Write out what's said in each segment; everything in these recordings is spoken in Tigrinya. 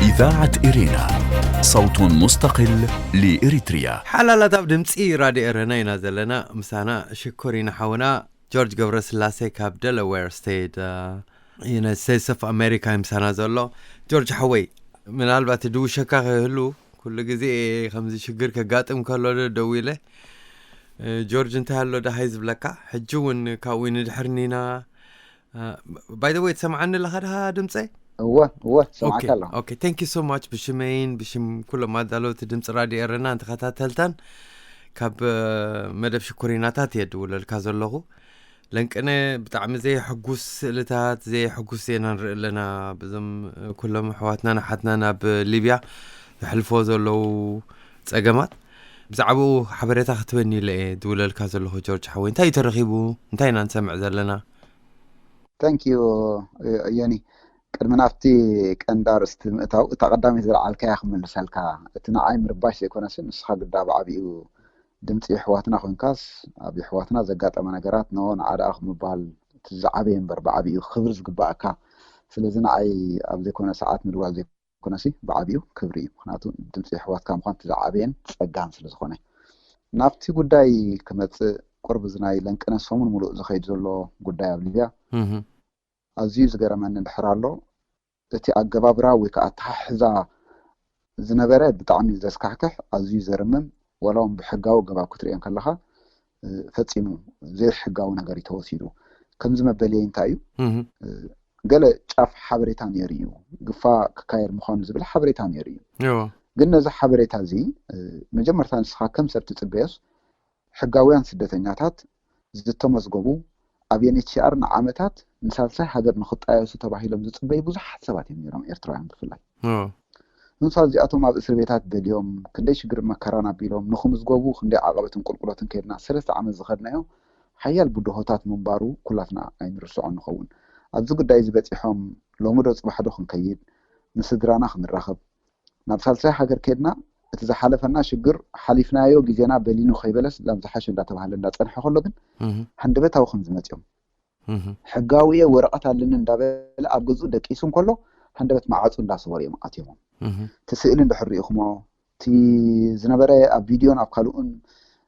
إذاعة إرينا، صوت مستقل لإريتريا. ሓላላት ኣብ ድምፂ ራድዮ ኤረና ኢና ዘለና። ምሳና ሽኮሪና ሓውና ጆርጅ ገብረስላሴ ካብ ደለዌር ስቴት፣ ዩናይትድ ስቴትስ ኦፍ ኣሜሪካ እዩ ምሳና ዘሎ። ጆርጅ ሓወይ፣ ምናልባት ድውሸካ ከይህሉ፣ ኩሉ ግዜ ከምዚ ሽግር ከጋጥም ከሎ ዶ ደዊለ፣ እ፣ ጆርጅ እንታይ ኣሎ ደሃይ ዝብለካ? ሕጂ እውን ካብኡ ንድሕርኒና። ባይ ወይ ትሰምዓኒ ኣለኻ ድሃ ድምፀይ? እወ እወ፣ ሰማዕካ ኣለኹ። Okay, thank you so much ብሽመይን ብሽም ኩሎም ኣዳለውቲ ድምፂ ራድዮ ኤረና ንተኸታተልታን ካብ፣ እ፣ መደብ ሽኩሪናታት እየ ድውለልካ ዘለኹ። ለንቅነ፣ ብጣዕሚ ዘየሕጉስ ስእልታት፣ ዘየሕጉስ ዜና ንርኢ ኣለና። ብዞም፣ እ፣ ኩሎም ኣሕዋትናን ኣሓትናን ኣብ ሊብያ ዘሕልፎ ዘለዉ ጸገማት፣ ብዛዕባኡ ሓበሬታ ክትበኒ ኢለ እየ ድውለልካ ዘለኹ። ጆርጅ ሓወይ፣ እንታይ እዩ ተረኺቡ? እንታይ ኢና ንሰምዕ ዘለና? Thank you፣ ዮኒ። ቅድሚ ናብቲ ቀንዲ ኣርእስቲ ምእታው፣ እታ ቀዳመይቲ ዝለዓልካያ ክምልሰልካ። እቲ ንዓይ ምርባሽ ዘይኮነስ፣ ንስኻ ግዳ ብዓቢኡ ድምፂ የሕዋትና ኮንካስ፣ ኣብ የሕዋትና ዘጋጠመ ነገራት፣ ኖ፣ ንዓ ደኣ ክምባል፣ እቲ ዝዓበየ እምበር ብዓቢኡ ክብሪ ዝግባኣካ። ስለዚ ንዓይ ኣብ ዘይኮነ ሰዓት ምድዋል ዘይኮነሲ፣ ብዓቢኡ ክብሪ እዩ። ምኽንያቱ ድምፂ የሕዋትካ ምዃን እቲ ዝዓበየን ጸጋን ስለ ዝኾነ። ናብቲ ጉዳይ ክመፅእ፣ ቁርብ እዚ ናይ ለንቅነ ሰሙን ሙሉእ ዝኸይድ ዘሎ ጉዳይ ኣብ ሊብያ፣ እህ፣ ኣዝዩ ዝገረመኒ እንድሕር ኣሎ፣ እቲ ኣገባብራ ወይ ከዓ ኣተሓሕዛ ዝነበረ ብጣዕሚ ዘስካሕክሕ፣ ኣዝዩ ዘርምም፣ ዋላ እውን ብሕጋዊ ኣገባብ ክትሪኦ ከለኻ፣ እ፣ ፈጺሙ ዘይሕጋዊ ነገር እዩ ተወሲዱ። ከምዚ መበለይ እንታይ እዩ? እህ፣ እ፣ ገለ ጫፍ ሓበሬታ ነይሩ እዩ፣ ግፋ ክካየድ ምዃኑ ዝብል ሓበሬታ ነይሩ እዩ። እዎ፣ ግን ነዚ ሓበሬታ እዚ፣ እ፣ መጀመርታ ንስኻ ከም ሰብ ትጽበዮስ፣ ሕጋውያን ስደተኛታት ዝተመዝገቡ ኣብ ዩኤንኤችሲኣር ንዓመታት ንሳልሳይ ሃገር ንኽጣየሱ ተባሂሎም ዝጽበዩ ብዙሓት ሰባት እዮም ነይሮም፣ ኤርትራውያን ብፍላይ። እዎ፣ ንሳ እዚኣቶም ኣብ እስር ቤታት ደልዮም፣ ክንደይ ሽግር መከራን ኣቢሎም ንኽምዝገቡ ክንደይ ዓቐበትን ቁልቁለትን ከይድና ሰለስተ ዓመት ዝኸድናዮ ሓያል ብድሆታት ምንባሩ ኩላትና ኣይንርስዖን ንኸውን። ኣብዚ ጉዳይ እዚ በጺሖም ሎሚ ዶ ጽባሕ ዶ ክንከይድ፣ ምስ ስድራና ክንራኸብ፣ ናብ ሳልሳይ ሃገር ከይድና እቲ ዝሓለፈና ሽግር ሓሊፍናዮ፣ ግዜና በሊኑ ከይበለስ ላም ዝሓሸ እንዳተባሃለ እንዳጸንሐ ከሎ ግን እህ፣ ሃንደበታዊ ከም ዝመጽኦም፣ እህ፣ ሕጋዊ እየ ወረቐት ኣለኒ እንዳበለ ኣብ ገዝኡ ደቂሱ እንከሎ ሃንደበት መዓጹ እንዳሰበሩ እዮም ኣትዮሞም። እህ፣ እቲ ስእሊ እንድሕር ርኢኹሞ፣ እቲ ዝነበረ ኣብ ቪድዮን ኣብ ካልኡን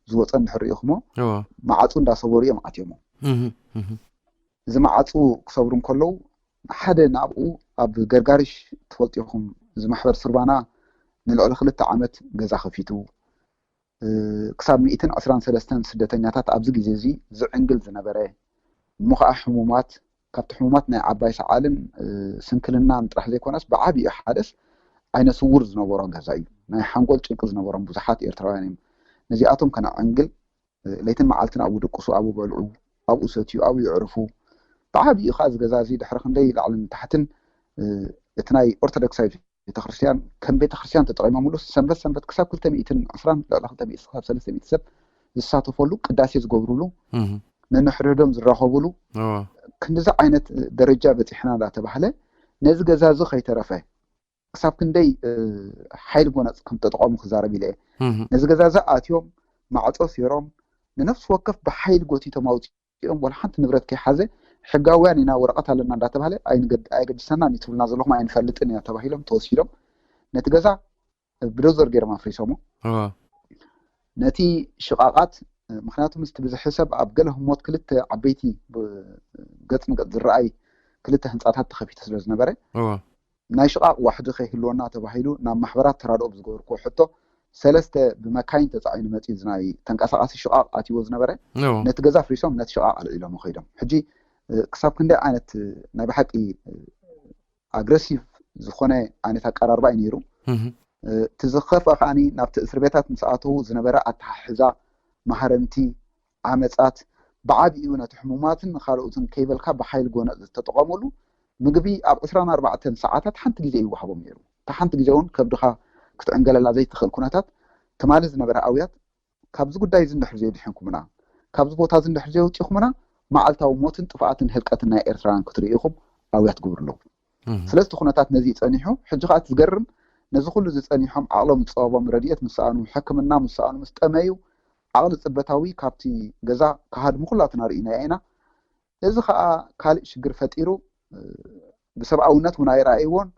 ዝወፀ እንድሕር ርኢኹሞ፣ እዎ፣ መዓጹ እንዳሰበሩ እዮም ኣትዮሞም። እህ፣ እህ፣ እዚ መዓጹ ክሰብሩ እንከለዉ፣ ሓደ ናብኡ ኣብ ገርጋሪሽ፣ ትፈልጡ ኢኹም፣ እዚ ማሕበር ሱርባና ንልዕሊ ክልተ ዓመት ገዛ ከፊቱ፣ እ፣ ክሳብ ሚእትን ዕስራን ሰለስተን ስደተኛታት ኣብዚ ግዜ እዚ ዝዕንግል ዝነበረ፣ እሞ ኸዓ ሕሙማት፣ ካብቲ ሕሙማት ናይ ዓባይ ሰዓልን፣ እ፣ ስንክልናን ጥራሕ ዘይኮነስ፣ ብዓቢኡ ሓደስ ዓይነ ስውር ዝነበሮ ገዛ እዩ። ናይ ሓንጎል ጭንቂ ዝነበሮም ብዙሓት ኤርትራውያን እዮም። ነዚኣቶም ከነዕንግል፣ እ፣ ለይትን መዓልትን ኣብኡ ድቅሱ፣ ኣብኡ በልዑ፣ ኣብኡ ሰትዩ፣ ኣብኡ ይዕርፉ። ብዓቢኡ ኸዓ እዚ ገዛ እዚ ድሕሪ ክንደይ ላዕልን ታሕትን፣ እ፣ እቲ ናይ ኦርቶዶክሳዊ ቤተክርስትያን ከም ቤተክርስትያን ተጠቒሞምሉ፣ ሰንበት ሰንበት ክሳብ ክልተ ሚእትን ዕስራን፣ ልዕሊ ክልተ ሚእቲ ክሳብ ሰለስተ ሚእቲ ሰብ ዝሳተፈሉ፣ ቅዳሴ ዝገብሩሉ፣ እህ፣ ነንሕድሕዶም ዝራኸቡሉ፣ እዎ፣ ክንዲዚ ዓይነት ደረጃ በፂሕና እንዳተባህለ፣ ነዚ ገዛ እዚ ከይተረፈ ክሳብ ክንደይ፣ እ፣ ሓይሊ ጎነፅ ከም ተጠቐሙ ክዛረብ ኢለ እየ። እህ፣ ነዚ ገዛ እዚ ኣትዮም ማዕፆ ሲሮም ንነፍሲ ወከፍ ብሓይሊ ጎቲቶም ኣውፂኦም፣ ዋላ ሓንቲ ንብረት ከይሓዘ፣ ሕጋውያን ኢና፣ ወረቐት ኣለና እንዳተባሃለ፣ ኣይንገድ-፣ ኣየገድሰናን እዩ ትብልና ዘለኹም፣ ኣይንፈልጥን ኢና ተባሂሎም ተወሲዶም። ነቲ ገዛ ብዶዘር ገይሮም ኣፍሪሶሞ። እዎ፣ ነቲ ሽቓቓት፣ ምኽንያቱ ምስቲ ብዝሒ ሰብ ኣብ ገለ ህሞት ክልተ ዓበይቲ ብ-፣ ገጽ ንገጽ ዝረኣይ ክልተ ህንጻታት ተኸፊቱ ስለ ዝነበረ፣ እዎ፣ ናይ ሽቓቕ ዋሕዲ ከይህልወና ተባሂሉ ናብ ማሕበራት ተራድኦ ብዝገበርክዎ ሕቶ፣ ሰለስተ ብመካይን ተጻዒኑ መጺኡ፣ እዚ ናይ ተንቀሳቓሲ ሽቓቕ ኣትይዎ ዝነበረ፣ እዎ፣ ነቲ ገዛ ኣፍሪሶም ነቲ ሽቓቕ ኣልዒሎሞ ከይዶም። ሕጂ፣ እ፣ ክሳብ ክንደይ ዓይነት፣ እ፣ ናይ ብሓቂ፣ እ፣ ኣግረሲቭ ዝኾነ ዓይነት ኣቀራርባ እዩ ነይሩ። እህ፣ እ፣ እቲ ዝኸፍአ ከዓኒ ናብቲ እስር ቤታት ምስ ኣተዉ ዝነበረ ኣተሓሕዛ፣ ማህረምቲ፣ ዓመጻት፣ ብዓቢኡ ነቲ ሕሙማትን ንኻልኦትን ከይበልካ ብሓይሊ ጎነጽ ዝተጠቐመሉ ምግቢ ኣብ ዕስራን ኣርባዕተን ሰዓታት ሓንቲ ግዜ ይወሃቦም ነይሩ። እታ ሓንቲ ግዜ እውን ከብድኻ ክትዕንገለላ ዘይትኽእል ኩነታት ትማሊ ዝነበረ ኣውያት፣ ካብዚ ጉዳይ እዚ እንድሕር ዘየድሒንኩምና፣ ካብዚ ቦታ እዚ እንድሕር ዘየውፂኹምና፣ መዓልታዊ ሞትን ጥፍኣትን ህልቀትን ናይ ኤርትራውያን ክትርእዩ ኢኹም፣ ኣውያት ግብሩ ኣለዉ። እህ፣ ስለዚ እቲ ኩነታት ነዚ እዩ ጸኒሑ። ሕጂ ከኣ እቲ ዝገርም፣ ነዚ ኩሉ እዚ ጸኒሖም ዓቕሎም ዝጸበቦም፣ ረድኤት ምስ ሰኣኑ፣ ሕክምና ምስ ሰኣኑ፣ ምስ ጠመዩ፣ ዓቕሊ ጽበታዊ ካብቲ ገዛ ክሃድሙ ኩላትና ርኢናዮ ኢና። እዚ ከኣ ካልእ ሽግር ፈጢሩ፣ እ፣ ብሰብኣውነት እውን ኣይረኣይዎን፣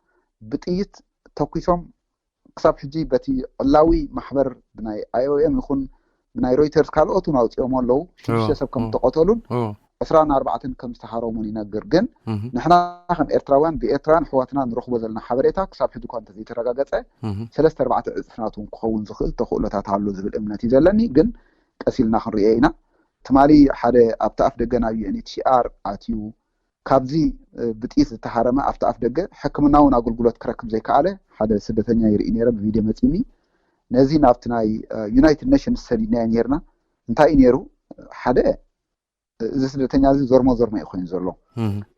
ብጥይት ተኩሶም ክሳብ ሕጂ በቲ ዕላዊ ማሕበር ብናይ ኣይ ኦ ኤም ይኹን ብናይ ሮይተርስ ካልኦት እውን ኣውፂኦም ኣለዉ። ሽዱሽተ ሰብ ከም ዝተቐተሉን ዕስራን ኣርባዕተን ከም ዝተሃረሙን ይነግር። ግን ንሕና ከም ኤርትራውያን ብኤርትራውያን ኣሕዋትና ንረኽቦ ዘለና ሓበሬታ ክሳብ ሕጂ እኳ እንተዘይተረጋገፀ ሰለስተ ኣርባዕተ ዕፅፍናት እውን ክኸውን ዝኽእል ተኽእሎታት ኣሎ ዝብል እምነት እዩ ዘለኒ። ግን ቀስ ኢልና ክንሪኦ ኢና። ትማሊ ሓደ ኣብቲ ኣፍ ደገ ናብ ዩ ኤን ኤች ሲ ኣር ኣትዩ ካብዚ ብጥይት ዝተሃረመ ኣብቲ ኣፍ ደገ ሕክምናውን ኣገልግሎት ክረክብ ዘይከኣለ ሓደ ስደተኛ ይርኢ ነይረ። ብቪድዮ መፂኒ ነዚ ናብቲ ናይ ዩናይትድ ኔሽንስ ሰዲድናዮ ነርና። እንታይ እዩ ነይሩ? ሓደ እዚ ስደተኛ እዚ ዞርሞ ዞርሞ እዩ ኮይኑ ዘሎ።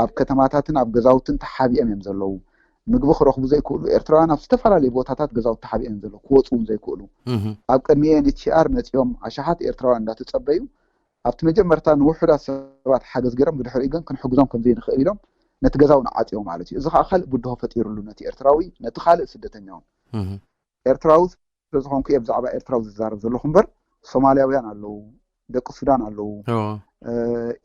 ኣብ ከተማታትን ኣብ ገዛውትን ተሓቢኦም እዮም ዘለዉ። ምግቢ ክረኽቡ ዘይክእሉ ኤርትራውያን ኣብ ዝተፈላለዩ ቦታታት ገዛውቲ ተሓቢኦም እዮም ዘለዉ፣ ክወፁ እውን ዘይክእሉ። ኣብ ቅድሚ ዩ ኤን ኤች ሲ ኣር መፂኦም ኣሽሓት ኤርትራውያን እንዳተፀበዩ ኣብቲ መጀመርታ ንውሑዳት ሰባት ሓገዝ ገይሮም ብድሕሪኡ ግን ክንሕግዞም ከም ዘይንኽእል ኢሎም ነቲ ገዛ እውን ዓፅዮም ማለት እዩ። እዚ ከዓ ካልእ ብድሆ ፈጢሩሉ ነቲ ኤርትራዊ፣ ነቲ ካልእ ስደተኛ እውን። ኤርትራዊ ስለዝኾንኩ እየ ብዛዕባ ኤርትራዊ ዝዛረብ ዘለኹ እምበር ሶማልያውያን ኣለዉ፣ ደቂ ሱዳን ኣለዉ፣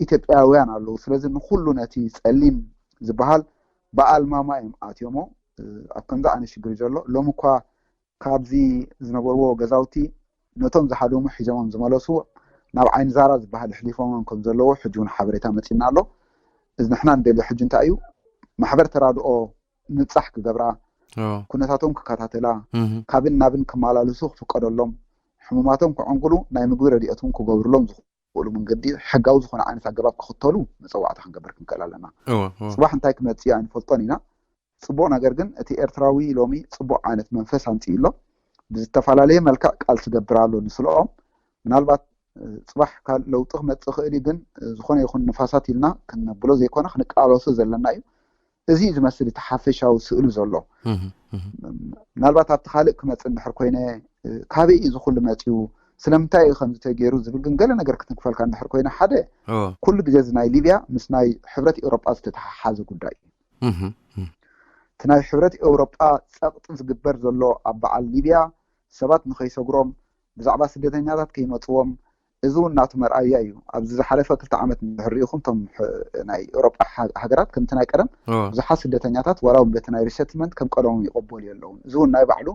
ኢትዮጵያውያን ኣለዉ። ስለዚ ንኩሉ ነቲ ፀሊም ዝበሃል ብኣልማማ እዮም ኣትዮሞ። ኣብ ከምዚ ዓይነት ሽግር እዩ ዘሎ። ሎሚ እኳ ካብዚ ዝነበርዎ ገዛውቲ ነቶም ዝሃደሙ ሒዞሞም ዝመለሱ ናብ ዓይኒ ዛራ ዝበሃል ኣሕሊፎሞም ከም ዘለዎ ሕጂ እውን ሓበሬታ መፂና ኣሎ። እዚ ንሕና ንደልዮ ሕጂ እንታይ እዩ? ማሕበር ተራድኦ ምብፃሕ ክገብራ፣ ኩነታቶም ክከታተላ፣ ካብን ናብን ክመላለሱ ክፍቀደሎም፣ ሕሙማቶም ክዕንግሉ ናይ ምግቢ ረድኤት እውን ክገብርሎም ዝኽእሉ መንገዲ ሕጋዊ ዝኾነ ዓይነት ኣገባብ ክኽተሉ መፀዋዕታ ክንገብር ክንክእል ኣለና። ፅባሕ እንታይ ክመፅእ ኣይንፈልጦን ኢና። ፅቡቕ ነገር ግን እቲ ኤርትራዊ ሎሚ ፅቡቕ ዓይነት መንፈስ ኣምፅኡ ኣሎ። ብዝተፈላለየ መልክዕ ቃልሲ ገብር ኣሎ ንስልኦም። ምናልባት ፅባሕ ካል ለውጢ ክመፅእ ይኽእል እዩ፣ ግን ዝኾነ ይኹን ንፋሳት ኢልና ክነብሎ ዘይኮነ ክንቃለሶ ዘለና እዩ። እዚ እዩ ዝመስል እቲ ሓፈሻዊ ስእሉ ዘሎ። ምናልባት ኣብቲ ካልእ ክመፅእ እንድሕር ኮይነ ካበይ እዩ ዝኩሉ መፅኡ፣ ስለምንታይ እዩ ከምዚ ተገይሩ ዝብል ግን ገለ ነገር ክትንክፈልካ እንድሕር ኮይነ ሓደ ኩሉ ግዜ እዚ ናይ ሊብያ ምስ ናይ ሕብረት ኤውሮጳ ዝተተሓሓዘ ጉዳይ እዩ። እቲ ናይ ሕብረት ኤውሮጳ ፀቕጢ ዝግበር ዘሎ ኣብ በዓል ሊብያ ሰባት ንኸይሰግሮም ብዛዕባ ስደተኛታት ከይመፅዎም እዚ እውን ናቱ መርኣያ እዩ። ኣብዚ ዝሓለፈ ክልተ ዓመት እንድሕር ሪኢኹም እቶም ናይ ኤውሮጳ ሃገራት ከምቲ ናይ ቀደም ብዙሓት ስደተኛታት ዋላ እውን በቲ ናይ ሪሰትልመንት ከም ቀደሞም ይቐበሉ የለውን። እዚ እውን ናይ ባዕሉ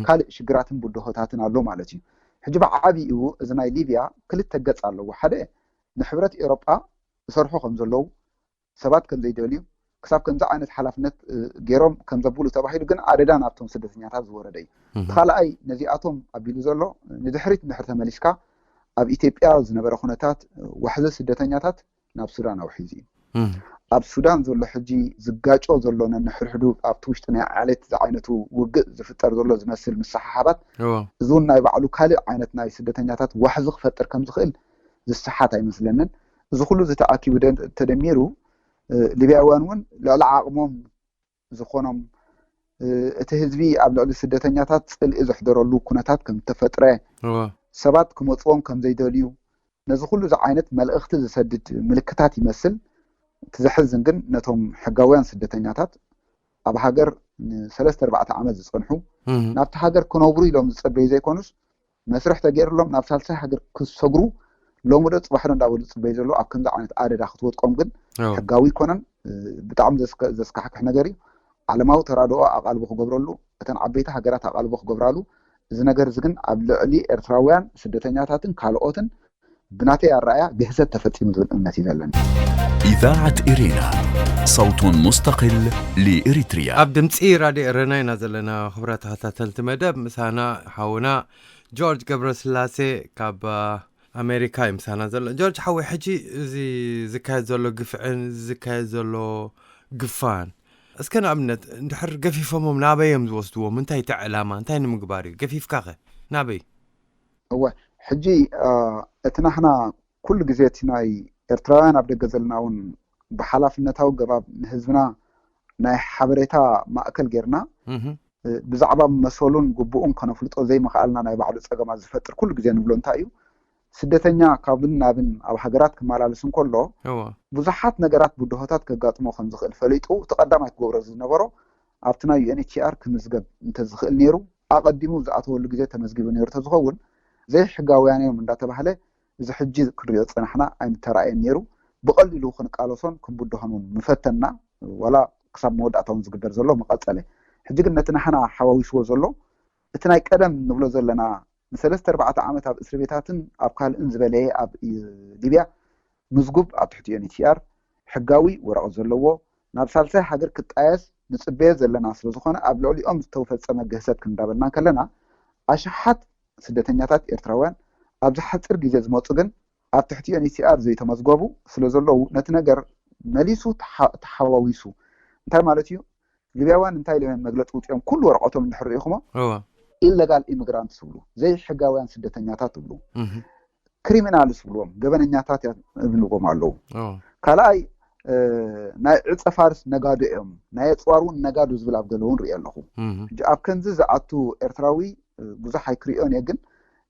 ካልእ ሽግራትን ብድሆታትን ኣሎ ማለት እዩ። ሕጂ ብዓቢኡ እዚ ናይ ሊብያ ክልተ ገፅ ኣለዎ። ሓደ ንሕብረት ኤውሮጳ ዝሰርሑ ከም ዘለዉ ሰባት ከም ዘይደልዩ ክሳብ ከምዚ ዓይነት ሓላፍነት ገይሮም ከም ዘብሉ ተባሂሉ ግን ኣደዳ ናብቶም ስደተኛታት ዝወረደ እዩ። እቲ ካልኣይ ነዚኣቶም ኣቢሉ ዘሎ ንድሕሪት እንድሕር ተመሊስካ ኣብ ኢትዮጵያ ዝነበረ ኩነታት ዋሕዚ ስደተኛታት ናብ ሱዳን ኣውሒዙ እዩ። ኣብ ሱዳን ዘሎ ሕጂ ዝጋጮ ዘሎ ነንሕድሕዱ ኣብቲ ውሽጢ ናይ ዓሌት ዝዓይነቱ ውግእ ዝፍጠር ዘሎ ዝመስል ምስሓሓባት እዚ እውን ናይ ባዕሉ ካልእ ዓይነት ናይ ስደተኛታት ዋሕዚ ክፈጥር ከም ዝኽእል ዝሰሓት ኣይመስለንን። እዚ ኩሉ እዚ ተኣኪቡ ተደሚሩ ሊብያውያን እውን ልዕሊ ዓቕሞም ዝኾኖም እቲ ህዝቢ ኣብ ልዕሊ ስደተኛታት ፅልኢ ዘሕደረሉ ኩነታት ከም ዝተፈጥረ ሰባት ክመፅዎም ከም ዘይደልዩ ነዚ ኩሉ እዚ ዓይነት መልእኽቲ ዝሰድድ ምልክታት ይመስል። እቲ ዘሕዝን ግን ነቶም ሕጋውያን ስደተኛታት ኣብ ሃገር ንሰለስተ ኣርባዕተ ዓመት ዝፀንሑ ናብቲ ሃገር ክነብሩ ኢሎም ዝፀበዩ ዘይኮኑስ መስርሕ ተገይርሎም ናብ ሳልሳይ ሃገር ክሰግሩ ሎሚ ዶ ፅባሕ ዶ እንዳበሉ ዝፅበዩ ዘለዉ ኣብ ከምዚ ዓይነት ኣደዳ ክትወድቆም ግን ሕጋዊ ኣይኮነን። ብጣዕሚ ዘስካሕክሕ ነገር እዩ። ዓለማዊ ተራድኦ ኣቓልቦ ክገብረሉ፣ እተን ዓበይቲ ሃገራት ኣቓልቦ ክገብራሉ፣ እዚ ነገር እዚ ግን ኣብ ልዕሊ ኤርትራውያን ስደተኛታትን ካልኦትን ብናተይ ኣረኣያ ግህሰት ተፈጺሙ ዝብል እምነት እዩ ዘለኒ። إذاعة إرينا، صوت مستقل لإريتريا. ኣብ ድምፂ ራድዮ ኤረና ኢና ዘለና። ክቡራት ተኸታተልቲ መደብ ምሳና ሓውና ጆርጅ ገብረስላሴ ካብ ኣሜሪካ እዩ ምሳና ዘሎ። ጆርጅ ሓወይ፣ ሕጂ እዚ ዝካየድ ዘሎ ግፍዕን እዚ ዝካየድ ዘሎ ግፋን እስከ ንኣብነት እንድሕር ገፊፎሞም ናበይ እዮም ዝወስድዎም? እንታይ እቲ ዕላማ እንታይ ንምግባር እዩ? ገፊፍካኸ ናበይ? እወ ሕጂ እቲ ናህና ኩሉ ግዜ እቲ ናይ ኤርትራውያን ኣብ ደገ ዘለና እውን ብሓላፍነታዊ ገባብ ንህዝብና ናይ ሓበሬታ ማእከል ጌርና ብዛዕባ መሰሉን ግቡኡን ከነፍልጦ ዘይምኽኣልና ናይ ባዕሉ ጸገማት ዝፈጥር ኩሉ ግዜ ንብሎ እንታይ እዩ ስደተኛ ካብን ናብን ኣብ ሃገራት ክመላለስ እንከሎ ብዙሓት ነገራት ብድሆታት ከጋጥሞ ከም ዝኽእል ፈሊጡ እቲ ቀዳማይ ክገብሮ ዝነበሮ ኣብቲ ናይ ዩ ኤን ኤች ሲ ኣር ክምዝገብ እንተዝኽእል ነይሩ ኣቐዲሙ ዝኣተወሉ ግዜ ተመዝጊቡ ነይሩ ተዝኸውን ዘይሕጋውያን እዮም እንዳተባህለ እዚ ሕጂ ክንሪኦ ዝፀናሕና ኣይምተራእየን ነይሩ። ብቐሊሉ ክንቃለሶን ክንብድሆን እውን ምፈተንና ዋላ ክሳብ መወዳእታ እውን ዝግበር ዘሎ ምቐፀለ። ሕጂ ግን ነቲ ናሕና ሓዋዊስዎ ዘሎ እቲ ናይ ቀደም ንብሎ ዘለና ንሰለስተ ኣርባዕተ ዓመት ኣብ እስር ቤታትን ኣብ ካልእን ዝበለየ ኣብ ሊብያ ምዝጉብ ኣብ ትሕቲ ዩኤንኤችሲኣር ሕጋዊ ወረቐት ዘለዎ ናብ ሳልሳይ ሃገር ክጣየስ ንፅበዮ ዘለና ስለዝኾነ ኣብ ልዕሊኦም ዝተፈፀመ ግህሰት ክንዳበልና ከለና ኣሽሓት ስደተኛታት ኤርትራውያን ኣብዚ ሓፂር ግዜ ዝመፁ ግን ኣብ ትሕቲ ዩኤንኤችሲኣር ዘይተመዝገቡ ስለዘለዉ ነቲ ነገር መሊሱ ተሓዋዊሱ እንታይ ማለት እዩ? ሊብያውያን እንታይ ኢሎም መግለፂ ውፅኦም ኩሉ ወረቐቶም እንድሕር ርኢኹሞ ኢለጋል ኢሚግራንት ዝብሉ ዘይሕጋውያን ስደተኛታት ትብሉ ክሪሚናልስ ዝብልዎም ገበነኛታት እብልዎም ኣለዉ። ካልኣይ ናይ ዕፀ ፋርስ ነጋዶ እዮም ናይ ኣፅዋር እውን ነጋዶ ዝብል ኣብ ገለ እውን ርኢ ኣለኹ። ኣብ ከምዚ ዝኣቱ ኤርትራዊ ብዙሕ ኣይክሪኦን እየ ግን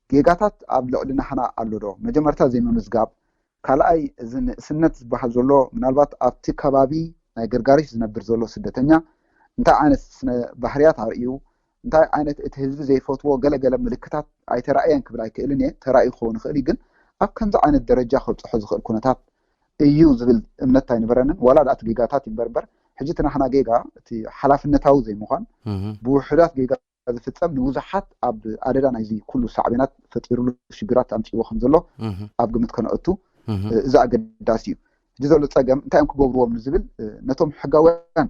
ጌጋታት ኣብ ልዕሊ ናህና ኣሎ ዶ? መጀመርታ ዘይምምዝጋብ፣ ካልኣይ እዚ ንእስነት ዝበሃል ዘሎ ምናልባት ኣብቲ ከባቢ ናይ ገርጋሪሽ ዝነብር ዘሎ ስደተኛ እንታይ ዓይነት ስነ ባህርያት ኣርእዩ እንታይ ዓይነት እቲ ህዝቢ ዘይፈትዎ ገለገለ ምልክታት ኣይተራእየን ክብል ኣይክእልን እየ። ተራእዩ ክኸውን ይኽእል እዩ ግን ኣብ ከምዚ ዓይነት ደረጃ ከብፅሖ ዝኽእል ኩነታት እዩ ዝብል እምነት ኣይነበረንን። ዋላ ዳኣ እቲ ጌጋታት ይንበር እምበር ሕጂ እቲ ናህና ጌጋ እቲ ሓላፍነታዊ ዘይምዃን ብውሑዳት ጌጋ ዝፍፀም ንብዙሓት ኣብ ኣደዳ ናይዚ ኩሉ ሳዕቤናት ፈጢሩሉ ሽግራት ኣምፅዎ ከም ዘሎ ኣብ ግምት ከነእቱ እዚ ኣገዳሲ እዩ። ሕጂ ዘሎ ፀገም እንታይ እዮም ክገብርዎም ንዝብል ነቶም ሕጋውያን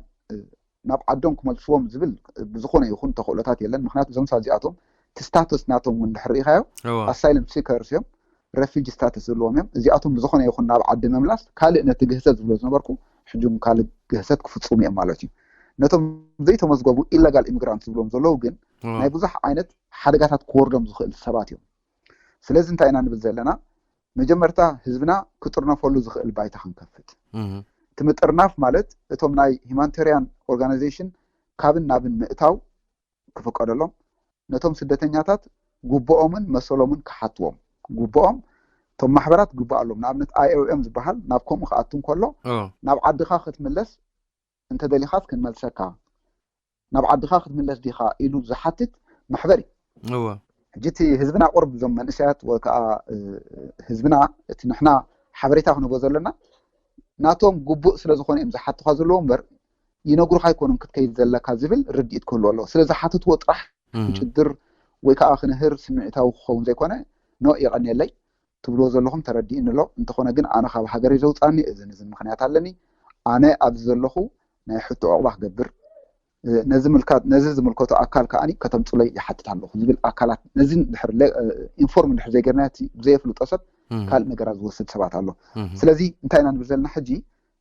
ናብ ዓዶም ክመልስዎም ዝብል ብዝኾነ ይኹን ተኽእሎታት የለን። ምክንያቱ እዞም ሳዚኣቶም እቲ ስታተስ ናቶም እውን ድሕር ርኢኻዮ ኣሳይለም ሲከርስ እዮም ረፊጂ ስታተስ ዘለዎም እዮም። እዚኣቶም ብዝኾነ ይኹን ናብ ዓዲ ምምላስ ካልእ ነቲ ግህሰት ዝብሎ ዝነበርኩ ሕጂ እውን ካልእ ግህሰት ክፍፅሙ እዮም ማለት እዩ። ነቶም ዘይተመዝገቡ ኢለጋል ኢሚግራንት ዝብሎም ዘለዉ ግን ናይ ብዙሕ ዓይነት ሓደጋታት ክወርዶም ዝኽእል ሰባት እዮም። ስለዚ እንታይ ኢና ንብል ዘለና? መጀመርታ ህዝብና ክጥርነፈሉ ዝኽእል ባይታ ክንከፍት። እቲ ምጥርናፍ ማለት እቶም ናይ ሂማኒቴሪያን ኦርጋናይዜሽን ካብን ናብን ምእታው ክፍቀደሎም፣ ነቶም ስደተኛታት ጉብኦምን መሰሎምን ክሓትዎም። ጉብኦም እቶም ማሕበራት ግቡእ ኣሎም። ንኣብነት ኣይኦኤም ዝበሃል ናብ ከምኡ ክኣቱ እንከሎ ናብ ዓድኻ ክትምለስ እንተደሊኻስ ክንመልሰካ ናብ ዓድኻ ክትምለስ ዲኻ ኢሉ ዝሓትት ማሕበር እዩ። ሕጂ እቲ ህዝብና ቁርብ እዞም መንእሰያት ወይ ከዓ ህዝብና እቲ ንሕና ሓበሬታ ክንህቦ ዘለና ናቶም ግቡእ ስለ ዝኾነ እዮም ዝሓቱኻ ዘለዎ እምበር ይነግሩኻ ኣይኮኑን ክትከይድ ዘለካ ዝብል ርድኢት ክህልዎ ኣለዎ። ስለ ዝሓትትዎ ጥራሕ ክጭድር ወይ ከዓ ክንህር ስምዒታዊ ክኸውን ዘይኮነ ኖ የቐንየለይ ትብልዎ ዘለኹም ተረዲእኒ ኣሎ። እንተኾነ ግን ኣነ ካብ ሃገረይ ዘውፃኒ እዝን እዝን ምኽንያት ኣለኒ። ኣነ ኣብዚ ዘለኹ ናይ ሕቶ ዕቑባ ክገብር ነዚ ምልካት ነዚ ዝምልከቶ ኣካል ከዓ ከተምፅለይ ይሓትት ኣለኹ ዝብል ኣካላት ነዚ ድሕር ኢንፎርም ድሕር ዘይገርና ብዘየፍልጦ ሰብ ካልእ ነገራት ዝወስድ ሰባት ኣሎ። ስለዚ እንታይ ኢና ንብል ዘለና ሕጂ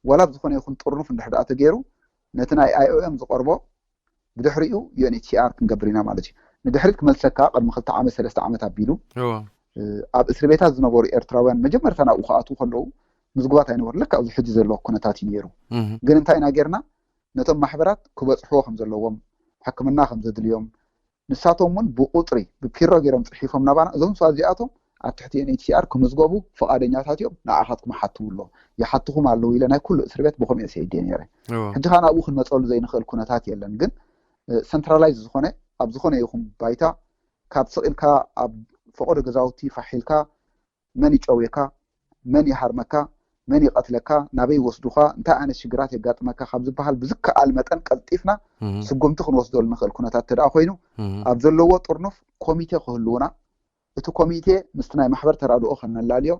ዋላ ብዝኾነ ይኹን ጥርኑፍ እንድሕር ደኣ ተገይሩ ነቲ ናይ ኣይኦኤም ዝቐርቦ ብድሕሪኡ ዩኤንኤችሲኣር ክንገብር ኢና ማለት እዩ። ንድሕሪት ክመልሰካ ቅድሚ ክልተ ዓመት ሰለስተ ዓመት ኣቢሉ ኣብ እስር ቤታት ዝነበሩ ኤርትራውያን መጀመርታ ናብኡ ክኣትዉ ከለዉ ምዝጉባት ኣይነበሩ ልካ ኣብዚ ሕጂ ዘለዎ ኩነታት እዩ ነይሩ። ግን እንታይ ኢና ጌርና ነቶም ማሕበራት ክበፅሕዎ ከም ዘለዎም ሕክምና ከም ዘድልዮም ንሳቶም እውን ብቁፅሪ ብፒሮ ገይሮም ፅሒፎም ናባና እዞም ሰባት እዚኣቶም ኣብ ትሕቲ ዩኤንኤችሲኣር ክምዝገቡ ፍቓደኛታት እዮም። ንዓኻትኩም ሓትዉ ኣሎ ይሓትኹም ኣለዉ ኢለ ናይ ኩሉ እስር ቤት ብኸምኡ እየ ሰይደ ነይረ። ሕጂ ከዓ ናብኡ ክንመፀሉ ዘይንኽእል ኩነታት የለን። ግን ሰንትራላይዝ ዝኾነ ኣብ ዝኾነ ይኹን ባይታ ካብ ስቕ ኢልካ ኣብ ፈቐዶ ገዛውቲ ፋሕ ኢልካ መን ይጨውየካ፣ መን ይሃርመካ፣ መን ይቐትለካ፣ ናበይ ይወስዱኻ፣ እንታይ ዓይነት ሽግራት የጋጥመካ ካብ ዝበሃል ብዝከኣል መጠን ቀልጢፍና ስጉምቲ ክንወስደሉ ንኽእል ኩነታት እንተ ደኣ ኮይኑ ኣብ ዘለዎ ጥርኑፍ ኮሚቴ ክህልውና እቲ ኮሚቴ ምስቲ ናይ ማሕበር ተራድኦ ከነላልዮ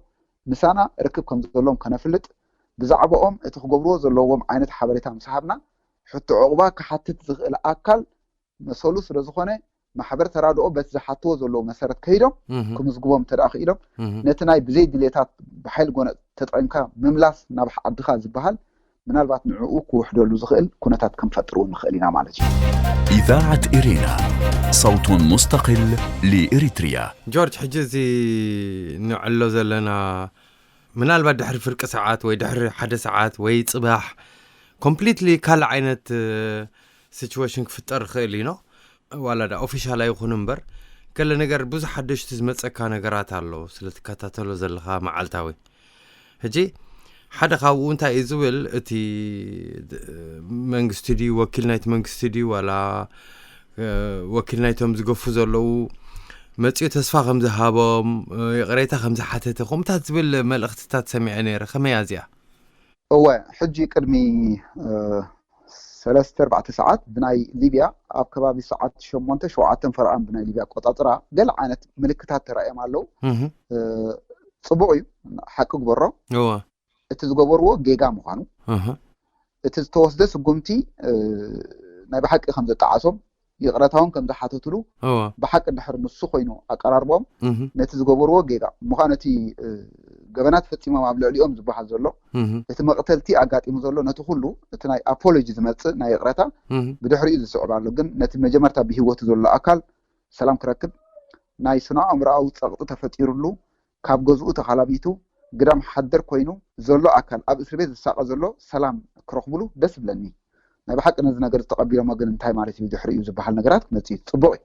ምሳና ርክብ ከም ዘለዎም ከነፍልጥ ብዛዕባኦም እቲ ክገብርዎ ዘለዎም ዓይነት ሓበሬታ ምስ ሃብና ሕቶ ዕቑባ ክሓትት ዝኽእል ኣካል መሰሉ ስለ ዝኾነ ማሕበር ተራድኦ በቲ ዝሓትዎ ዘለዉ መሰረት ከይዶም ክምዝግቦም እንተ ደኣ ክኢሎም ነቲ ናይ ብዘይ ድሌታት ብሓይሊ ጎነፅ ተጠቒምካ ምምላስ ናብ ዓድኻ ዝበሃል ምናልባት ንዕኡ ክውሕደሉ ዝኽእል ኩነታት ክንፈጥር እውን ንኽእል ኢና ማለት እዩ። إذاعة إرينا صوت مستقل لإريتريا ጆርጅ ሕጂ እዚ ንዕሎ ዘለና ምናልባት ድሕሪ ፍርቂ ሰዓት ወይ ድሕሪ ሓደ ሰዓት ወይ ፅባሕ ኮምፕሊትሊ ካልእ ዓይነት ሲቹዌሽን ክፍጠር ይኽእል እዩ ኖ ዋላ ዳ ኦፊሻል ኣይኹን እምበር ገለ ነገር ብዙሕ ሓደሽቲ ዝመፀካ ነገራት ኣሎ ስለ ትከታተሎ ዘለኻ መዓልታዊ ሕጂ ሓደ ካብኡ እንታይ እዩ ዝብል እቲ መንግስቲ ድዩ ወኪል ናይቲ መንግስቲ ድዩ ዋላ ወኪል ናይቶም ዝገፉ ዘለዉ መፅኡ ተስፋ ከም ዝሃቦም ይቕሬታ ከም ዝሓተተ ከምታት ዝብል መልእኽትታት ሰሚዐ ነይረ ከመይ እዚኣ እወ ሕጂ ቅድሚ ሰለስተ ኣርባዕተ ሰዓት ብናይ ሊብያ፣ ኣብ ከባቢ ሰዓት ሸሞንተ ሸውዓተ ፈረቓን ብናይ ሊብያ ኣቆጻጽራ ገለ ዓይነት ምልክታት ተራእዮም ኣለዉ። ጽቡቕ እዩ፣ ሓቂ ግበሮ። እቲ ዝገበርዎ ጌጋ ምዃኑ፣ እቲ ዝተወስደ ስጉምቲ ናይ ብሓቂ ከም ዘጣዓሶም፣ ይቕረታ እውን ከም ዝሓተትሉ፣ ብሓቂ እንድሕር ንሱ ኮይኑ ኣቀራርቦም፣ ነቲ ዝገበርዎ ጌጋ ምዃኑ፣ እቲ ገበናት ፈጺሞም ኣብ ልዕሊኦም ዝበሃል ዘሎ፣ እቲ መቕተልቲ ኣጋጢሙ ዘሎ፣ ነቲ ኩሉ እቲ ናይ ኣፖሎጂ ዝመጽእ ናይ ይቕረታ ብድሕሪኡ ዝስዕብ ኣሎ። ግን ነቲ መጀመርታ ብህይወቱ ዘሎ ኣካል ሰላም ክረክብ፣ ናይ ስነ ኣእምሮኣዊ ጸቕጢ ተፈጢሩሉ፣ ካብ ገዝኡ ተኻላቢቱ ግዳም ሓደር ኮይኑ ዘሎ ኣካል፣ ኣብ እስር ቤት ዝሳቐ ዘሎ ሰላም ክረኽብሉ ደስ ይብለኒ። ናይ ብሓቂ ነዚ ነገር ዝተቐቢሎሞ ግን እንታይ ማለት እዩ ድሕሪኡ ዝበሃል ነገራት ክመጽእ እዩ። ጽቡቕ እዩ።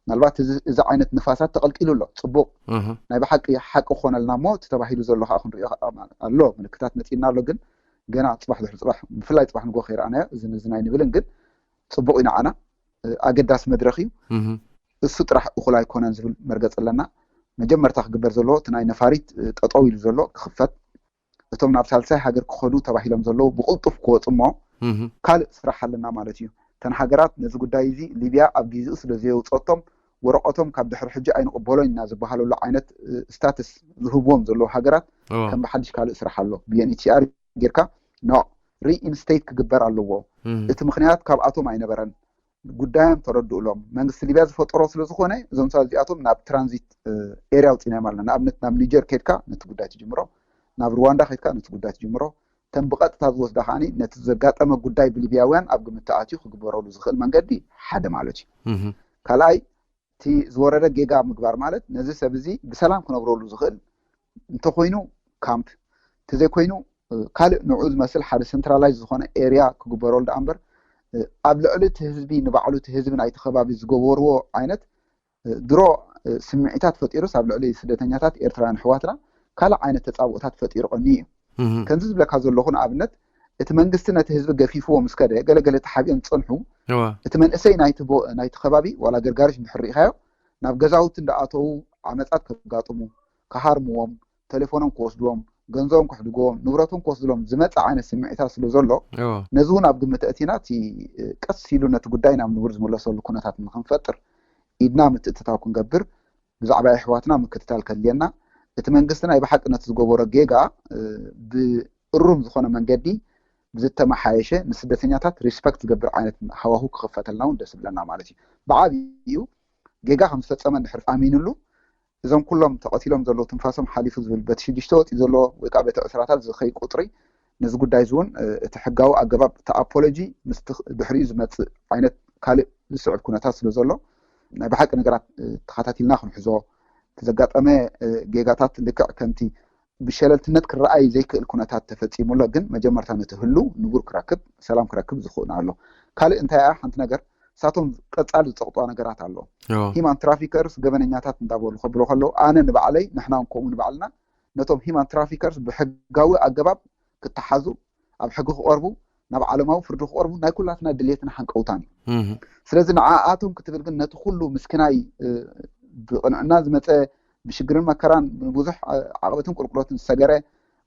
ምናልባት እዚ ዓይነት ንፋሳት ተቐልቂሉ ኣሎ። ጽቡቕ። ናይ ብሓቂ ሓቂ ክኾነልና እሞ እቲ ተባሂሉ ዘሎ ከዓ ክንሪኦ ኣሎ። ምልክታት መጺእና ኣሎ። ግን ገና ጽባሕ ድሕሪ ጽባሕ፣ ብፍላይ ጽባሕ ንጎ ከይረኣናዮ፣ እዚ ንዝን ኣይንብልን። ግን ጽቡቕ እዩ ንዓና፣ ኣገዳሲ መድረኽ እዩ። እሱ ጥራሕ እኹል ኣይኮነን ዝብል መርገጽ ኣለና። መጀመርታ ክግበር ዘለዎ እቲ ናይ ነፋሪት ጠጠው ኢሉ ዘሎ ክኽፈት፣ እቶም ናብ ሳልሳይ ሃገር ክኸዱ ተባሂሎም ዘለዉ ብቕልጡፍ ክወፁ እሞ ካልእ ስራሕ ኣለና ማለት እዩ። እተን ሃገራት ነዚ ጉዳይ እዚ ሊብያ ኣብ ግዜኡ ስለ ዘየውፀቶም ወረቐቶም ካብ ድሕሪ ሕጂ ኣይንቕበሎን ኢና ዝበሃለሉ ዓይነት ስታትስ ዝህብዎም ዘለዉ ሃገራት ከም ብሓድሽ ካልእ ስራሕ ኣሎ። ብዩኤንኤችሲኣር ጌርካ ኖ ሪኢንስቴት ክግበር ኣለዎ። እቲ ምኽንያት ካብኣቶም ኣይነበረን። ጉዳዮም ተረድኡሎም። መንግስቲ ሊብያ ዝፈጠሮ ስለ ዝኾነ እዞም ሰባት እዚኣቶም ናብ ትራንዚት ኤርያ ኣውፂናዮም ኣለና። ንኣብነት ናብ ኒጀር ከድካ ነቲ ጉዳይ ትጅምሮ፣ ናብ ሩዋንዳ ከድካ ነቲ ጉዳይ ትጅምሮ። እተን ብቐጥታ ዝወስዳ ከዓኒ ነቲ ዘጋጠመ ጉዳይ ብሊብያውያን ኣብ ግምት ተኣትዩ ክግበረሉ ዝኽእል መንገዲ ሓደ ማለት እዩ። ካልኣይ እቲ ዝወረደ ጌጋ ምግባር ማለት ነዚ ሰብ እዚ ብሰላም ክነብረሉ ዝኽእል እንተኮይኑ ካምፕ፣ እንተዘይኮይኑ ካልእ ንዑ ዝመስል ሓደ ሰንትራላይዝ ዝኾነ ኤርያ ክግበረሉ ደኣ እምበር ኣብ ልዕሊ እቲ ህዝቢ ንባዕሉ እቲ ህዝቢ ናይቲ ከባቢ ዝገበርዎ ዓይነት ድሮ ስምዒታት ፈጢሩስ ኣብ ልዕሊ ስደተኛታት ኤርትራውያን ኣሕዋትና ካልእ ዓይነት ተጻብኦታት ፈጢሩ ቀንዩ እዩ። ከምዚ ዝብለካ ዘለኹ ንኣብነት እቲ መንግስቲ ነቲ ህዝቢ ገፊፍዎ ምስ ከደ ገለገለ ተሓቢኦም ዝጸንሑ እቲ መንእሰይ ናይቲ ከባቢ ዋላ ገርጋሪሽ እንድሕር ርኢኻዮ ናብ ገዛውቲ እንዳኣተዉ ዓመጻት ከጋጥሙ፣ ክሃርምዎም፣ ቴሌፎኖም ክወስድዎም፣ ገንዘቦም ክሕድግዎም፣ ንብረቶም ክወስድሎም ዝመጽእ ዓይነት ስምዒታት ስለ ዘሎ ነዚ እውን ኣብ ግምት ኣእቲና እቲ ቀስ ኢሉ ነቲ ጉዳይ ናብ ንቡር ዝምለሰሉ ኩነታት ንክንፈጥር ኢድና ምትእትታው ክንገብር ብዛዕባ ኣሕዋትና ምክትታል ከድልየና፣ እቲ መንግስቲ ናይ ብሓቂ ነቲ ዝገበሮ ጌጋ ብእሩም ዝኾነ መንገዲ ብዝተመሓየሸ ንስደተኛታት ሪስፐክት ዝገብር ዓይነት ሃዋሁ ክኽፈተልና እውን ደስ ይብለና ማለት እዩ። ብዓብዩ ጌጋ ከም ዝፈጸመ እንድሕር ኣሚንሉ እዞም ኩሎም ተቐቲሎም ዘለዉ ትንፋሶም ሓሊፉ ዝብል በቲ ሽዱሽተ ወፂኡ ዘለዎ ወይ ከዓ በቲ ዕስራታት ዝኸይ ቁፅሪ ነዚ ጉዳይ እዚ እውን እቲ ሕጋዊ ኣገባብ እቲ ኣፖሎጂ ምስ ድሕሪኡ ዝመፅእ ዓይነት ካልእ ዝስዕብ ኩነታት ስለ ዘሎ ናይ ብሓቂ ነገራት ተኸታቲልና ክንሕዞ እቲ ዘጋጠመ ጌጋታት ልክዕ ከምቲ ብሸለልትነት ክረኣይ ዘይክእል ኩነታት ተፈፂሙ ኣሎ። ግን መጀመርታ ነቲ ህሉ ንቡር ክረክብ ሰላም ክረክብ ዝኽእሉ ኣሎ። ካልእ እንታይ እያ ሓንቲ ነገር ሳቶም ቀፃሊ ዝፀቕጥዋ ነገራት ኣሎ። ሂማን ትራፊከርስ ገበነኛታት እንዳበሉ ከብሎ ከለዉ ኣነ ንባዕለይ ንሕና እውን ከምኡ ንባዕልና ነቶም ሂማን ትራፊከርስ ብሕጋዊ ኣገባብ ክተሓዙ ኣብ ሕጊ ክቐርቡ ናብ ዓለማዊ ፍርዲ ክቐርቡ ናይ ኩላትና ድሌትን ሓንቀውታን እዩ። ስለዚ ንዓኣቶም ክትብል ግን ነቲ ኩሉ ምስክናይ ብቕንዕና ዝመፀ ብሽግርን መከራን ብብዙሕ ዓቕበትን ቁልቁሎትን ዝሰገረ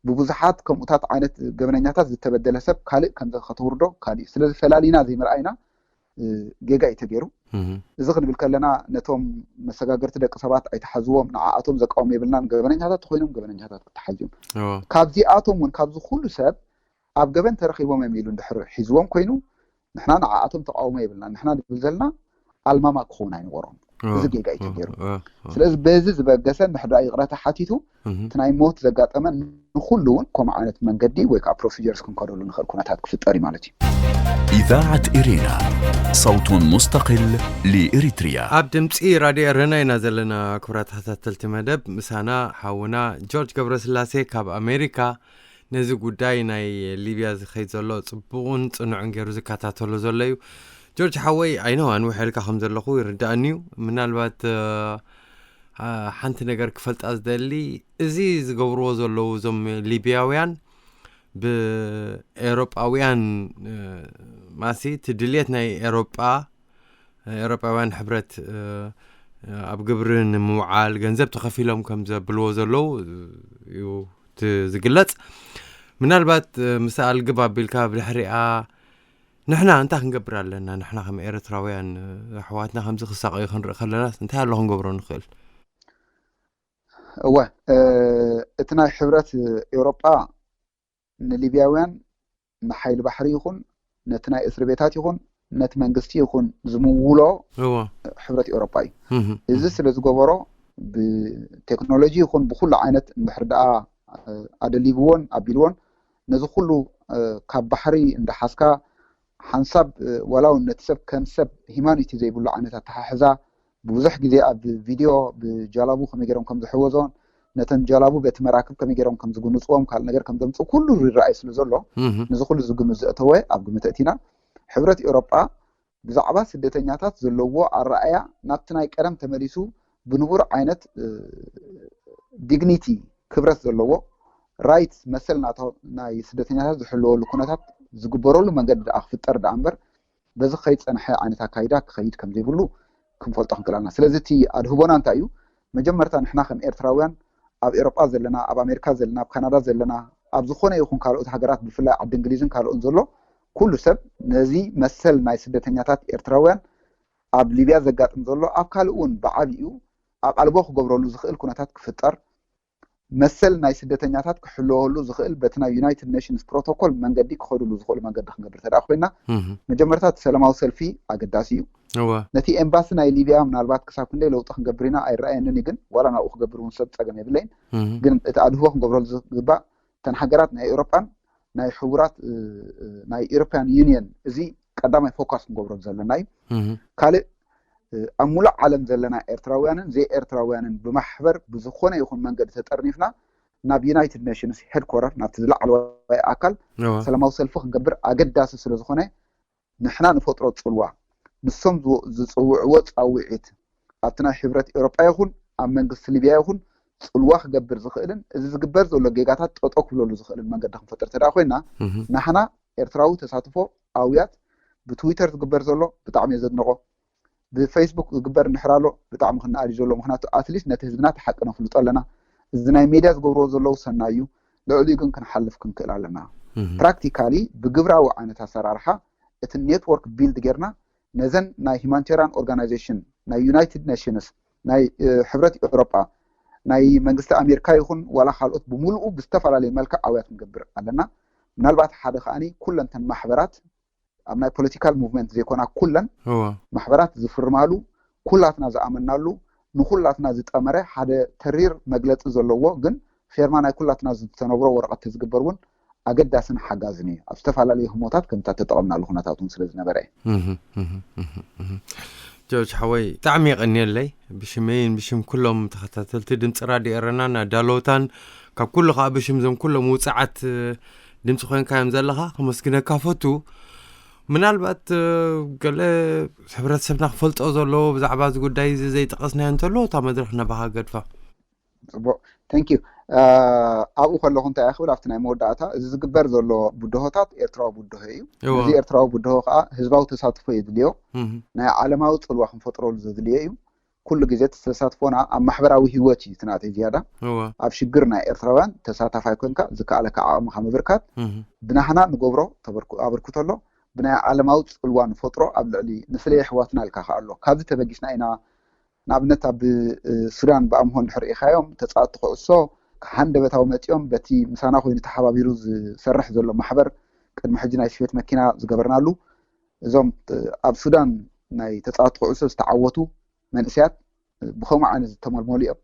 ብብዙሓት ከምኡታት ዓይነት ገበነኛታት ዝተበደለ ሰብ ካልእ ከም ከተውርዶ ካልእ እዩ። ስለዚ ፈላሊና ዘይምርኣይና ጌጋ እዩ ተገይሩ። እዚ ክንብል ከለና ነቶም መሰጋገርቲ ደቂ ሰባት ኣይተሓዝዎም፣ ንዓኣቶም ዘቃውም የብልናን። ገበነኛታት ተኮይኖም ገበነኛታት ክተሓዙ እዮም። ካብዚኣቶም እውን ካብዚ ኩሉ ሰብ ኣብ ገበን ተረኺቦም እዮም ኢሉ እንድሕር ሒዝዎም ኮይኑ ንሕና ንዓኣቶም ተቃውሞ የብልና። ንሕና ንብል ዘለና ኣልማማ ክኸውን ኣይነበሮም። እዚ ጌጋ እዩ ተገይሩ። ስለዚ በዚ ዝበገሰ እንድሕር ደኣ ይቕረታ ሓቲቱ እቲ ናይ ሞት ዘጋጠመ ንኩሉ እውን ከምኡ ዓይነት መንገዲ ወይ ከዓ ፕሮሲጀርስ ክንከደሉ ንኽእል ኩነታት ክፍጠር እዩ ማለት እዩ። إذاعة إرينا، صوت مستقل لإريتريا. ኣብ ድምፂ ራድዮ ኤረና ኢና ዘለና። ክቡራት ተኸታተልቲ መደብ ምሳና ሓውና ጆርጅ ገብረስላሴ ካብ ኣሜሪካ ነዚ ጉዳይ ናይ ሊብያ ዝኸይድ ዘሎ ጽቡቕን ጽኑዕን ገይሩ ዝከታተሎ ዘሎ እዩ። ጆርጅ ሓወይ፣ ኣይነው ኣንውሕ ኢልካ ከም ዘለኹ ይርዳእኒ እዩ። ምናልባት ሓንቲ ነገር ክፈልጣ ዝደሊ፣ እዚ ዝገብርዎ ዘለዉ እዞም ሊብያውያን ብኤውሮጳውያን ማሲ እቲ ድልየት ናይ ኤውሮጳ ኤውሮጳውያን ሕብረት ኣብ ግብሪ ንምውዓል ገንዘብ ተኸፊሎም ከም ዘብልዎ ዘለዉ እዩ ዝግለጽ። ምናልባት ምስ ኣልግብ ኣቢልካ ብድሕሪኣ ንሕና እንታይ ክንገብር ኣለና? ንሕና ከም ኤርትራውያን ኣሕዋትና ከምዚ ክሳቐዩ ክንርኢ ከለና እንታይ ኣሎ ክንገብሮ ንኽእል? እወ፣ እቲ ናይ ሕብረት ኤውሮጳ ንሊብያውያን ንሓይሊ ባሕሪ ይኹን ነቲ ናይ እስር ቤታት ይኹን ነቲ መንግስቲ ይኹን ዝምውሎ እዎ ሕብረት ኤውሮጳ እዩ። እህ፣ እዚ እህ። ስለ ዝገበሮ ብቴክኖሎጂ ይኹን ብኩሉ ዓይነት እንድሕር ደኣ ኣደሊብዎን ኣቢልዎን ነዚ ኩሉ ካብ ባሕሪ እንዳሓዝካ ሓንሳብ ዋላ እውን ነቲ ሰብ ከም ሰብ ሂማኒቲ ዘይብሉ ዓይነት ኣተሓሕዛ ብብዙሕ ግዜ ኣብ ቪድዮ ብጃላቡ ከመይ ገይሮም ከም ዝሕወዞን ነተን ጃላቡ በቲ መራክብ ከመይ ገይሮም ከም ዝጉንፅዎም ካልእ ነገር ከም ዘምፅኡ ኩሉ ይረኣይ ስለ ዘሎ እህ። ነዚ ኩሉ ዝግምት ዘእተወ ኣብ ግምት ኣእቲና ሕብረት ኤውሮጳ ብዛዕባ ስደተኛታት ዘለዎ ኣረኣያ ናብቲ ናይ ቀደም ተመሊሱ ብንቡር ዓይነት ዲግኒቲ ክብረት ዘለዎ ራይት መሰል ናቶ ናይ ስደተኛታት ዝሕለወሉ ኩነታት ዝግበረሉ መንገዲ ደኣ ክፍጠር ደኣ እምበር በዚ ከይድ ፀንሐ ዓይነት ኣካይዳ ክኸይድ ከም ዘይብሉ ክንፈልጦ ክንክእል ኣለና። ስለዚ እቲ ኣድህቦና እንታይ እዩ? መጀመርታ ንሕና ከም ኤርትራውያን ኣብ ኤውሮጳ ዘለና፣ ኣብ ኣሜሪካ ዘለና፣ ኣብ ካናዳ ዘለና፣ ኣብ ዝኾነ ይኹን ካልኦት ሃገራት ብፍላይ ዓዲ እንግሊዝን ካልኦን ዘሎ ኩሉ ሰብ ነዚ መሰል ናይ ስደተኛታት ኤርትራውያን ኣብ ሊብያ ዘጋጥም ዘሎ ኣብ ካልእ እውን ብዓቢኡ ኣብ ኣልቦ ክገብረሉ ዝኽእል ኩነታት ክፍጠር መሰል ናይ ስደተኛታት ክሕለወሉ ዝኽእል በቲ ናይ ዩናይትድ ኔሽንስ ፕሮቶኮል መንገዲ ክኸድሉ ዝኽእሉ መንገዲ ክንገብር ተደኣ ኮይና እህ። መጀመርታ እቲ ሰላማዊ ሰልፊ ኣገዳሲ እዩ። እወ ነቲ ኤምባሲ ናይ ሊብያ ምናልባት ክሳብ ክንደይ ለውጢ ክንገብር ኢና ኣይረኣየንን እዩ፣ ግን ዋላ ናብኡ ክገብር እውን ሰብ ፀገም የብለይን። እህ። ግን እቲ ኣድህቦ ክንገብረሉ ዝግባእ እተን ሃገራት ናይ ኤውሮጳን ናይ ሕቡራት እ፣ እ፣ ናይ ኤውሮፓያን ዩኒየን እዚ ቀዳማይ ፎካስ ክንገብረሉ ዘለና እዩ። እህ። ካልእ እ፣ ኣብ ሙሉእ ዓለም ዘለና ኤርትራውያንን ዘይኤርትራውያንን ብማሕበር ብዝኾነ ይኹን መንገዲ ተጠርኒፍና ናብ ዩናይትድ ኔሽንስ ሄድኮረር ናብቲ ዝላዕለዋይ ኣካል እወ ሰላማዊ ሰልፊ ክንገብር ኣገዳሲ ስለ ዝኾነ ንሕና ንፈጥሮ ጽልዋ ንሶም ዝወ- ዝጽውዕዎ ጻውዒት ኣብቲ ናይ ሕብረት ኤውሮጳ ይኹን ኣብ መንግስቲ ሊብያ ይኹን ጽልዋ ክገብር ዝኽእልን እዚ ዝግበር ዘሎ ጌጋታት ጠጠው ክብለሉ ዝኽእልን መንገዲ ክንፈጥር ተደኣ ኮይና እህ። ናህና ኤርትራዊ ተሳትፎ ኣውያት ብትዊተር ዝግበር ዘሎ ብጣዕሚ እየ ዘድንቆ። ብፌስቡክ ዝግበር እንድሕር ኣሎ ብጣዕሚ ክነኣድ እዩ ዘሎ። ምክንያቱ ኣትሊስት ነቲ ህዝብና እቲ ሓቂ ነፍልጦ ኣለና። እዚ ናይ ሜድያ ዝገብርዎ ዘለዉ ሰናይ እዩ። ልዕሊኡ ግን ክንሓልፍ ክንክእል ኣለና። እህ። ፕራክቲካሊ ብግብራዊ ዓይነት ኣሰራርሓ እቲ ኔትወርክ ቢልድ ጌርና ነዘን ናይ ሂማኒቴሪያን ኦርጋናይዜሽን ናይ ዩናይትድ ኔሽንስ ናይ እ፣ ሕብረት ኤውሮጳ ናይ መንግስቲ ኣሜሪካ ይኹን ዋላ ካልኦት ብምሉኡ ብዝተፈላለየ መልክዕ ኣውያት ክንገብር ኣለና። ምናልባት ሓደ ከዓኒ ኩለንተን ማሕበራት ኣብ ናይ ፖለቲካል ሙቭመንት ዘይኮና ኩለን እወ ማሕበራት ዝፍርማሉ ኩላትና ዝኣመናሉ ንኩላትና ዝጠመረ ሓደ ተሪር መግለፂ ዘለዎ ግን ፌርማ ናይ ኩላትና ዝተነብሮ ወረቐት ዝግበር እውን ኣገዳስን ሓጋዝን እዩ። ኣብ ዝተፈላለዩ ህሞታት ከምታ ተጠቐምናሉ ኩነታት እውን ስለ ዝነበረ እዩ። እህ፣ እህ፣ እህ፣ እህ። ጆርጅ ሓወይ ብጣዕሚ የቐንየለይ ብሽመይን ብሽም ኩሎም ተኸታተልቲ ድምፂ ራድዮ ኤረናን ኣዳለውታን ካብ ኩሉ ከዓ ብሽም ዞም ኩሎም ውፅዓት እ፣ ድምፂ ኮይንካ እዮም ዘለኻ ከመስግነካ ፈቱ። ምናልባት እ፣ ገለ ሕብረተሰብና ክፈልጦ ዘለዎ ብዛዕባ እዚ ጉዳይ እዚ ዘይጠቐስናዮ እንተሎ እታ መድረክ ነባኻ ገድፋ። ፅቡቅ፣ ቴንክ ዩ። ኣብኡ ከለኹ እንታይ ክብል ኣብቲ ናይ መወዳእታ እዚ ዝግበር ዘሎ ብድሆታት ኤርትራዊ ብድሆ እዩ። እወ ነዚ ኤርትራዊ ብድሆ ከዓ ህዝባዊ ተሳትፎ የድልዮ። እህ። ናይ ዓለማዊ ፅልዋ ክንፈጥረሉ ዘድልዮ እዩ። ኩሉ ግዜ እቲ ተሳትፎና ኣብ ማሕበራዊ ህይወት እዩ እቲ ናተይ ዝያዳ። እወ ኣብ ሽግር ናይ ኤርትራውያን ተሳታፋይ ኮንካ ዝከኣለካ ዓቕምካ ምብርካት እህ። ብናህና ንገብሮ ተበርኩ- ኣበርክቶ ኣሎ። ብናይ ዓለማዊ ፅልዋ ንፈጥሮ ኣብ ልዕሊ ንስለ የሕዋትና ኢልካ ከኣ ኣሎ። ካብዚ ተበጊስና ኢና ንኣብነት ኣብ እ፣ ሱዳን ብኣምሆ እንድሕር ኢኻዮም ተፃወትቲ ኩዕሶ ሃንደበታዊ መፂኦም በቲ ምሳና ኮይኑ ተሓባቢሩ ዝሰርሕ ዘሎ ማሕበር ቅድሚ ሕጂ ናይ ስፌት መኪና ዝገበርናሉ እዞም እ፣ ኣብ ሱዳን ናይ ተፃወትቲ ኩዕሶ ዝተዓወቱ መንእሰያት እ፣ ብኸምኡ ዓይነት ዝተመልመሉ እዮም።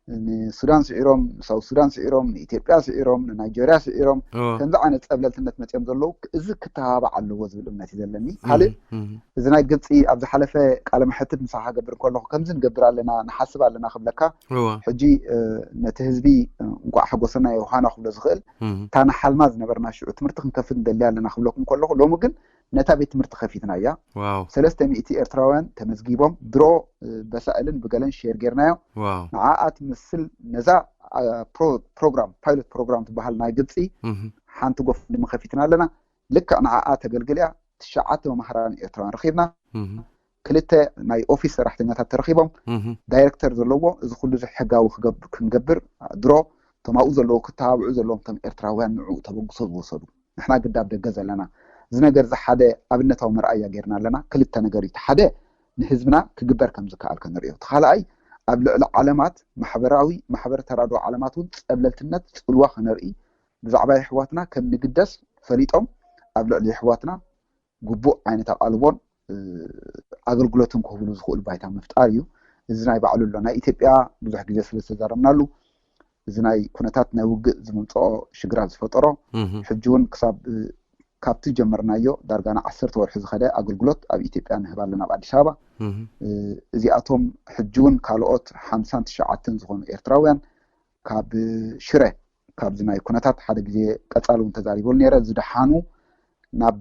ንሱዳን ስዒሮም ንሳውት ሱዳን ስዒሮም ንኢትዮጵያ ስዒሮም ንናይጀርያ ስዒሮም እወ ከምዚ ዓይነት ፀብለልትነት መፅኦም ዘለዉ እዚ ክተባባዕ ኣለዎ ዝብል እምነት እዩ ዘለኒ። ካልእ እህ፣ እህ። እዚ ናይ ግብፂ ኣብ ዝሓለፈ ቃለ መሕትት ምሳኻ ገብር ከለኹ ከምዚ ንገብር ኣለና ንሓስብ ኣለና ክብለካ እወ ሕጂ እ፣ ነቲ ህዝቢ እ፣ እንቋዕ ሓጎሰና ዮሃና ክብሎ ዝኽእል እህ። እታ ንሓልማ ዝነበርና ሽዑ ትምህርቲ ክንከፍት ንደሊ ኣለና ክብለኩም ከለኹ ሎሚ ግን ነታ ቤት ትምህርቲ ከፊትና እያ። ዋው ሰለስተ ሚእቲ ኤርትራውያን ተመዝጊቦም ድሮ እ፣ በሳእልን ብገለን ሼር ጌርናዮ። ዋው ንዓኣ ትመስል ነዛ አ፣ ፕሮ- ፕሮግራም ፓይለት ፕሮግራም ትበሃል ናይ ግብፂ እህ። ሓንቲ ጎፈንድሚ ከፊትና ኣለና። ልክዕ ንዓኣ ተገልግል እያ። ትሽዓተ መማህራን ኤርትራውያን ረኺብና። እህ። ክልተ ናይ ኦፊስ ሰራሕተኛታት ተረኺቦም። እህ። ዳይሬክተር ዘለዎ እዚ ኩሉ እዚ ሕጋዊ ክገብ- ክንገብር ድሮ እቶም ኣብኡ ዘለዉ ክተባብዑ ዘለዎም እቶም ኤርትራውያን ንዕኡ ተበግሶ ዝወሰዱ ንሕና ግዳ ኣብ ደገ ዘለና እዚ ነገር እዚ ሓደ ኣብነታዊ መርኣያ ጌርና ኣለና። ክልተ ነገር እዩ። እቲ ሓደ ንህዝብና ክግበር ከም ዝከኣል ከንርእዮ፣ እቲ ካልኣይ ኣብ ልዕሊ ዓለማት ማሕበራዊ ማሕበር ተራድኦ ዓለማት እውን ጸብለልትነት ጽልዋ ከነርኢ፣ ብዛዕባ የሕዋትና ከም ንግደስ ፈሊጦም ኣብ ልዕሊ የሕዋትና ግቡእ ዓይነት ኣቓልቦን ኣገልግሎትን ክህብሉ ዝኽእሉ ባይታ ምፍጣር እዩ። እዚ ናይ ባዕሉ ኣሎ። ናይ ኢትዮጵያ ብዙሕ ግዜ ስለ ዝተዛረብናሉ፣ እዚ ናይ ኩነታት ናይ ውግእ ዝምፅኦ ሽግራት ዝፈጠሮ ሕጂ እውን ክሳብ ካብቲ ጀመርናዮ ዳርጋ ንዓሰርተ ወርሒ ዝኸደ ኣገልግሎት ኣብ ኢትዮጵያ ንህብ ኣለና ኣብ ኣዲስ ኣበባ። እዚኣቶም ሕጂ እውን ካልኦት ሓምሳን ትሽዓተን ዝኾኑ ኤርትራውያን ካብ ሽረ፣ ካብዚ ናይ ኩነታት ሓደ ግዜ ቀፃሊ እውን ተዛሪበሉ ነይረ፣ ዝደሓኑ ናብ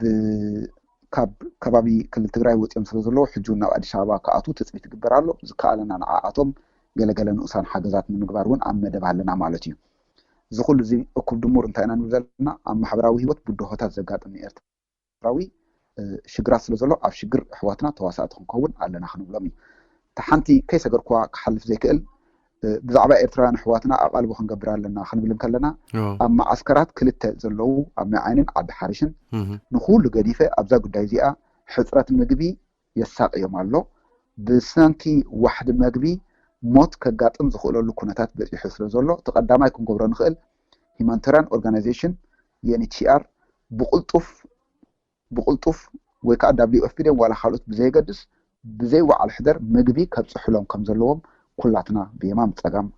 ካብ ከባቢ ክልል ትግራይ ወፂኦም ስለ ዘለዉ ሕጂ እውን ናብ ኣዲስ ኣበባ ክኣትዉ ትፅቢት ይግበር ኣሎ። ዝከኣለና ንዓኣቶም ገለገለ ንኡሳን ሓገዛት ንምግባር እውን ኣብ መደብ ኣለና ማለት እዩ። እዚ ኩሉ እዚ እኩብ ድሙር እንታይ ኢና ንብል ዘለና? ኣብ ማሕበራዊ ህይወት ብድሆታት ዘጋጥም ኤርትራዊ ሽግራት ስለ ዘሎ ኣብ ሽግር ኣሕዋትና ተዋሳእቲ ክንከውን ኣለና ክንብሎም እዩ። እታ ሓንቲ ከይሰገርኩዋ ክሓልፍ ዘይክእል ብዛዕባ ኤርትራውያን ኣሕዋትና ኣቓልቦ ክንገብር ኣለና ክንብል እንከለና ኣብ መዓስከራት ክልተ ዘለዉ ኣብ ማይ ዓይንን ዓዲ ሓሪሽን ንኩሉ ገዲፈ ኣብዛ ጉዳይ እዚኣ ሕፅረት ምግቢ የሳቅዮም ኣሎ። ብሰንኪ ዋሕዲ መግቢ ሞት ከጋጥም ዝኽእለሉ ኩነታት በፂሑ ስለ ዘሎ እቲ ቀዳማይ ክንገብሮ ንኽእል ሂማኒታርያን ኦርጋናይዜሽን ዩኤንኤችሲኣር ብቕልጡፍ ብቕልጡፍ ወይ ከዓ ዳብሊው ኤፍ ፒ ድዮም ዋላ ካልኦት ብዘየገድስ ብዘይ ዋዕል ሕደር ምግቢ ከብፅሕሎም ከም ዘለዎም ኩላትና ብየማም ፀጋም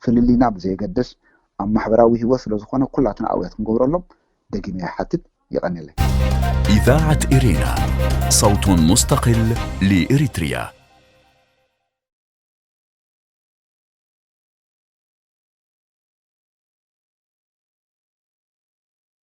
ፍልልይና ብዘየገድስ ኣብ ማሕበራዊ ህይወት ስለ ዝኾነ ኩላትና ኣውያት ክንገብረሎም ደጊመ ይሓትት። የቐንየለይ። إذاعة إرينا، صوت مستقل لإريتريا.